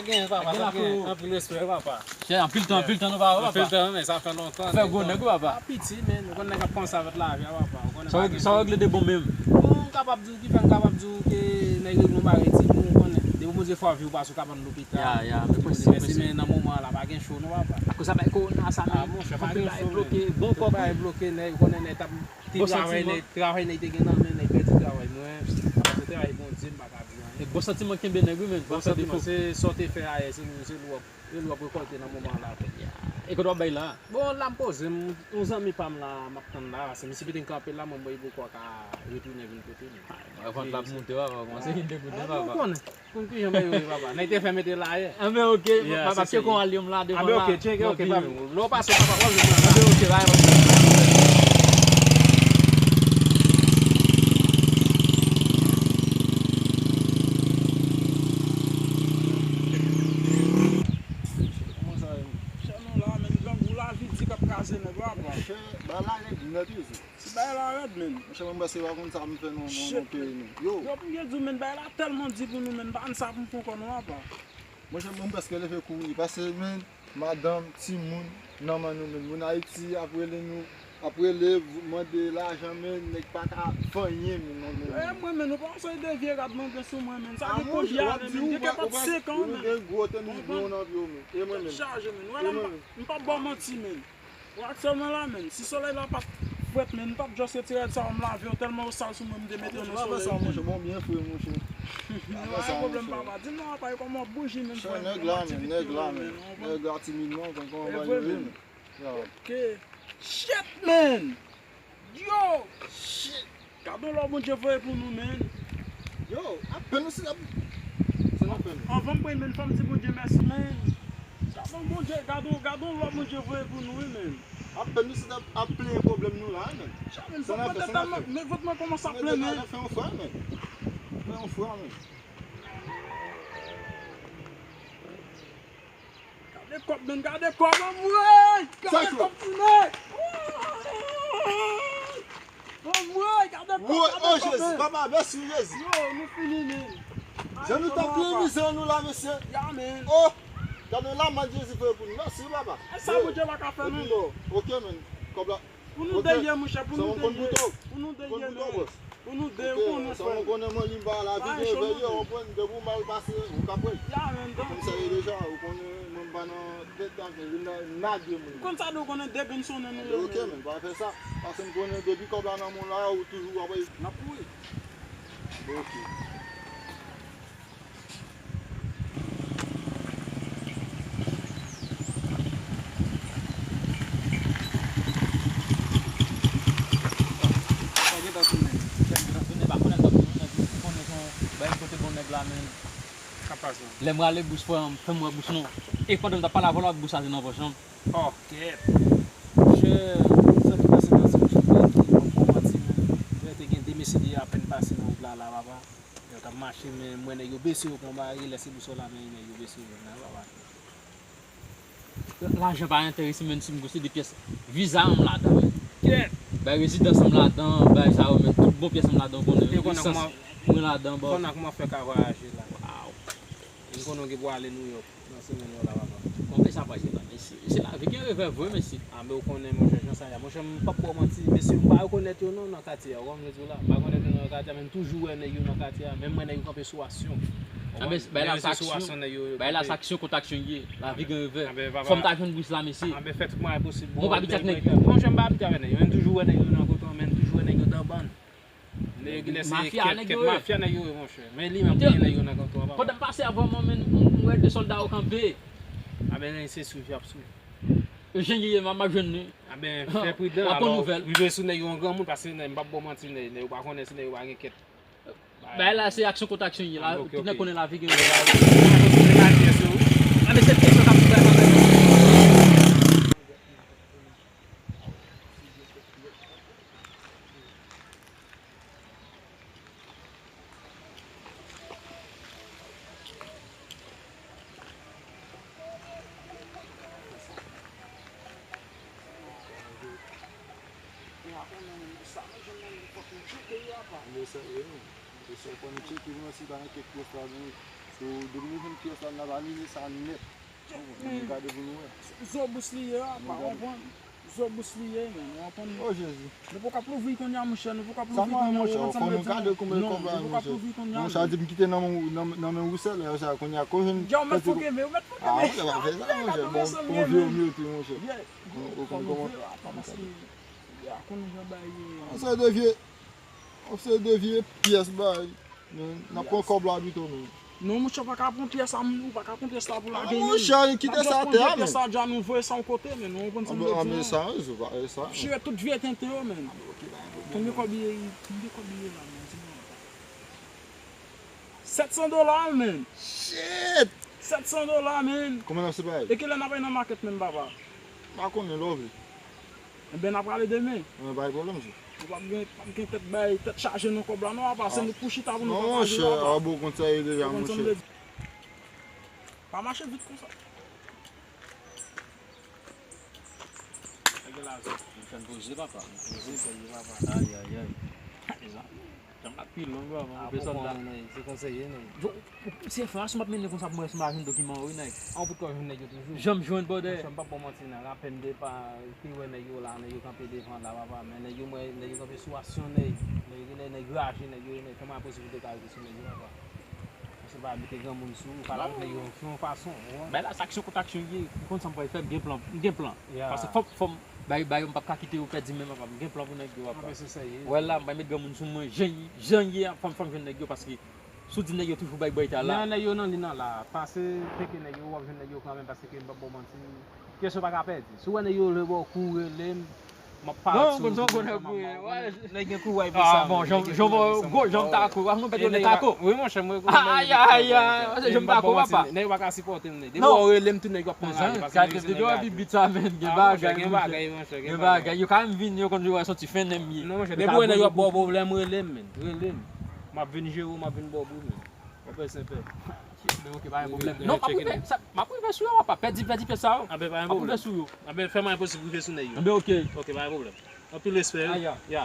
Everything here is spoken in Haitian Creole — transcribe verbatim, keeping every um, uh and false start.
Gen, papa, gen sa gen. Anpil respè, papa. Chè, anpil tan, anpil tan nou pa wè, papa. Anpil tan, men sa fè lontan. Ou fè gwo nèg, wi, papa. Piti, men, ou konn nèg ap kòmanse avèk lavi a, papa. Ou konn nèg pa gen chans. Sa w regle de bon menm. Bon, m kapab di w ki fè m kapab di w ke nèg regle yon bagay ti bon, ou konnen. Depi Bondye fè w viv, ou pase, ou ka vann lopital. Ya, ya, men prensip, men nan moman an la, pa gen cho non, papa. Akoz sa bay kowona sa, men. Ah, monchè, pa gen cho, men. Tout bagay bloke, nèg, ou konnen nèg t ap te travay, nèg, travay nèg te gen nan men, nèg pèdi travay. Mwen, se travay Bondye, m pa ka di anyen. E bon santiman kenbe nèg, wi, men. Bon santiman, se sa w te fè ayè, se, se li w ap, se li w ap rekòlte nan moman an la. E kote w ap bay la? Bon, la m poze m, yon zanmi pa m la, m ap tann la, paske misye pete kanpe la, mwen, mwen, poko ka retounen vin kote nou. Mwen, vant la ap monte, papa, kòmanse vin degoute, papa. Konn kijan bagay yo ye, papa. Nèg te fè mete la yè. Anben, oke, papa, tcheke yon alyòm la devan la. Anben, oke, tcheke, oke, pa menm. Lè w pase, papa, w ap jwenn mwen la. Anben, oke, pa gen pwoblèm. Kòman sa ye? Chè nou la, men grangou lavi di k ap kraze nèg la, papa. Chè, ba la nèg nèt wi. Ti bagay la rèd, men. Monchè, mwen prèske pa konn sa m fè nan, nan, nan peyi nou. Yo. Yo, pou m te di w, men, bagay la tèlman di pou nou, men, m pa konn sa pou m fè ankò non, apa. Monchè, mwen prèske leve kouri, paske, men, madanm, timoun, nan men nou, men. Moun Ayiti ap rele nou, ap rele, mande lajan, men, nèg pa ka fè anyen, men, nan, nan, e, mwen, men, ou pa wè se de vye rad mwen gen sou mwen, men. Sa gen konbyen ane, men. Gen kapab senk an, men. Ou gen gwo tenis blo nan pye w, men. E mwen, men. Tèt chaje, men. Ou wè la, m pa, m p ap ba w manti, men. Ou aktyèlman la, menn. Si solèy la pa t frèt, menn, m t ap just retire rad sa yo, m lave yo tèlman yo sal sou mwen, m te mete yo nan solèy yo, menn. Monchè, pa fè sa, monchè. Bon, byen fre, monchè. Pa gen pwoblèm, papa. Di m non, apa, kòman bouji, menn, frè m? Nèg la, menn, nèg la, menn. Nèg la timid, non, konn kòman bagay yo ye, menn. Ok. Shit, menn! Yo! Shit! Gade yon lò Bondye voye pou nou, menn. Yo, apèn nou se ap. Se nan apèn. Anvan m pran, menn, fò m di Bondye mèsi, menn. Gade yon Bondye, gade yon, gade yon lò Bondye voye pou nou, wi, menn. Apèn nou se ap, ap plenyen pwoblèm nou la, menn. Sa n ap fè, sa n ap fè. Men vant mwen kòmanse ap plen, menn. Fè yon fwa, menn. Fè yon fwa, menn. Gade kòb, menn, gade kòb, anmwey! Gade kòb, timoun! Anmwey, gade kòb, gade kòb, menn! Woy, o Jezi, papa, mèsi, Jezi. Yo, nou fini, menn. Jan nou t ap plen mizè nou la, mesye. Ya, menn. O, gade la, mèt Jezi fè pou nou. Mèsi, papa. E sa Bondye pa ka fè, menn. Ok, menn. Kòb la. Pou nou de ye, monchè, pou nou de ye. Pou nou de ye, menn. Pou nou de, ou konnen, frè. Sa ou konnen mwen li m pa lavi gen vèyè, ou konprann, depi ou mal pase, ou ka pran. Ya, menn, donk. Kòm sa ye deja, ou konnen mwen m pa nan tèt ak vin nan nage moun. Ou konn sa, ou konnen de grenn sonnen nou ye, menn. Ok, menn, pa fè sa. Paske m konnen depi kòb la nan men w la, ou toujou ap. N ap kouri. Ok. Sa gentan tounen. Sa gentan tounen, pa konnen l t ap tounen, nèg, ou konnen se yon bagay kote bon nèg la, men. Lè m rale bous, frè, fè m wè bous non. E pandan m t ap pale avè w la, bous la te nan pòch lan. Ok. Monchè, sa ki pase nan ti bous la, ki bon manti, men. Lè te gen de mesye de apèn pase nan wout la, la, papa. Yo t ap mache, men m wè nèg yo bese yo pran bagay, lè se bous la, men nèg yo bese yo, men papa. Lajan pa enterese, menn, si m gwo se de pyès. Viza an m ladan, menn. Kèt. Bay rezidans an m ladan, bay sa yo, menn, tout bon pyès an m ladan, konnen. Lisans mwen ladan, bò. Konnen kòman fè ka vwayaje la. Waw. M konnen w gen pou ale Nouyòk nan semèn yo la, papa. Konbyen sa pase la, mesye? Se lavi gen revè vre, mesye. A, men ou konnen, monchè, jan sa ye a. Monchè, m p ap ba w manti, mesye, m pa rekonèt yo non nan katye a. Ou konprann, m di w la, m pa rekonèt yo nan katye a, men m toujou wè nèg yo nan katye a. Menm mwen, nèg yo kanpe sou asyon. Anben, bagay la se aksyon. Bagay la se aksyon kont aksyon ye. Lavi gen revè. Fò m ta jwenn bous la, mesye. Anben, fè tout mwayen posib. Mwen pa abitye ak nèg yo. Monchè, m pa abitye avèk nèg yo. Men m toujou wè nèg yo nan kote, men m toujou wè nèg yo nan bann. Nèg, lè se kèt, kèt mafya nèg yo ye, monchè. Men li menm, li gen nèg yo nan kanton an, papa. Pandan m pase avè w, mwen menm, m wè de sòlda yo kanpe. Anben, nèg se swiv y ap swiv. Yo jwenn li ye, m ap jwenn li. Anben, fè pridan, alò, rive sou nèg yo an granmoun, paske nèg, m p ap ba w manti, nèg, nèg yo pa konnen si nèg yo pa gen kèt. Bagay la, se aksyon kont aksyon ye la. Tout nèg konnen lavi gen. Anben, se kesyon k ap fè. Yo, sa nou jwenn nan men fòk nou tcheke yo apa. Yo, sa, yo, yo, sa fò nou tcheke, nou wè si pa gen kèk pwòch la, nou. Depi nou jwenn pyès la, n ap anile sa nèt. Nou gade pou nou wè. Zo bous li ye a, pa konprann. Zo bous li ye, men, nou konprann. O Jezi. Nou poko ap louvri kounye a, monchè, nou poko ap louvri kounye a, monchè, fò nou gade kòman kòb la, monchè. Monchè, di m kite nan men, nan, nan men Roussel, lè sa, kounye a, ko jwenn. Dja, ou mèt fò kenbe, ou mèt fò kenbe. Ah, monchè, pa fè sa, monchè. Bon, bon vye omyo tou, monchè. Ou konn kòman. Paske, ya konn jan bagay ye. Yon seri de vye, yon seri de vye pyès bagay. Men, n ap pran kòb la pito, men. Non, monchè, ou pa ka pran pyès la, ou pa ka pran pyès la pou lage, men. Monchè, kite sa atè a, men. Pyès la, dja nou voye sa yon kote, men, nou konprann sa m vle di a. Anben sa, anben sa. Chire tout vye tenten yo, men. Konbyen kòb li ye, konbyen kòb li ye la, men, di mwen. Sèt san dola, men. Shit! Sèt san dola, men. Kòman n ap separe? E kilè n ap al nan makèt, men, papa? Pa konnen, lè w vle. Enben, n a prale demen. Mwen bay pwoblèm, zi. Nou p ap gen, p ap gen tèt bay, tèt chaje nan kòb la, non, apa se nou k pou chita pou nou pataje yo, apa. Non, monchè, a bon, kont sa ye deja, monchè. Pa mache vit konsa. Nèg la, m fè n poze, papa. M poze, sèye, papa. Ay, ay, ay. Mezanmi. Janm la pi long, bro, mwen. Ah, pe bon, sòlda. Bon, nèg, se konseye, nèg. Yo, se enfòmasyon m ap mennen konsa pou mwen, si m pa jwenn dokiman yo, wi, nèg. An, ou potko jwenn nèg yo toujou? Janm jwenn, brother. Monchè, m p ap ba w manti, nan rapè m depa, te wè nèg yo la, nèg yo kanpe devan la, papa, men nèg yo, mwen, nèg yo kanpe sou asyon, nèg. Nèg yo genlè nèg raje, nèg yo, nèg, kòman posiblite ka rive sou nèg yo, papa? Monchè, pa mete granmoun sou ou, pale avèk nèg yo yon fason, ou konprann? Bay la, se aksyon kont aksyon ye, ou konn sa m pral fè, m gen plan, m gen plan. Paske fò, fò m, bay, bay, m p ap ka kite yo pèdi men, papa, m gen plan pou nèg yo, papa. Anben se sa ye. Wè la, m pral met granmoun sou mwen, jan, jan ye, fò m, fò m jwenn nèg yo, paske si w di nèg yo toujou bay bway ta la. Men nèg yo nan li nan la, pase peke nèg yo, w ap jwenn nèg yo kanmenm, paske m p ap ba w manti. Pyès yo pa ka pèdi. Si w wè nèg yo leve bò kou rele m, m ap parèt sou ou. Non, konn sa w konnen pou yo. Nèg gen kouray pou sa. Ah, bon, jan, jan, gwo jan m tako. Ah, nou pèdi yo nan tako. Wi, monchè, mwen. Ay, ay, ay, se jan m tako, papa. Nèg yo pa ka sipòte m, nèg. Depi w rele m, tout nèg yo ap pran rale, paske nèg yo se nèg raje. Depi w ap vin bit sa, men, gen bagay, monchè, gen bagay, monchè, gen bagay. Yo ka vin, yo konn yo wè soti fen nèm ye. Non, monchè, depi w wè nèg yo ap ba w pwoblèm, rele m, men. Rele m. M ap vin jere w, m ap vin ba w bout, men. Konpè senpè. Men ok, pa gen pwoblèm. Non, m ap rive, sa, m ap rive sou yo, papa. Pèdi, pèdi pyès sa yo. Anben, pa gen pwoblèm. M ap rive sou yo. Anben, fè mwayen posib rive sou nèg yo. Anben, ok. Ok, pa gen pwoblèm. Anpil respè, wi. Ah, ya. Ya.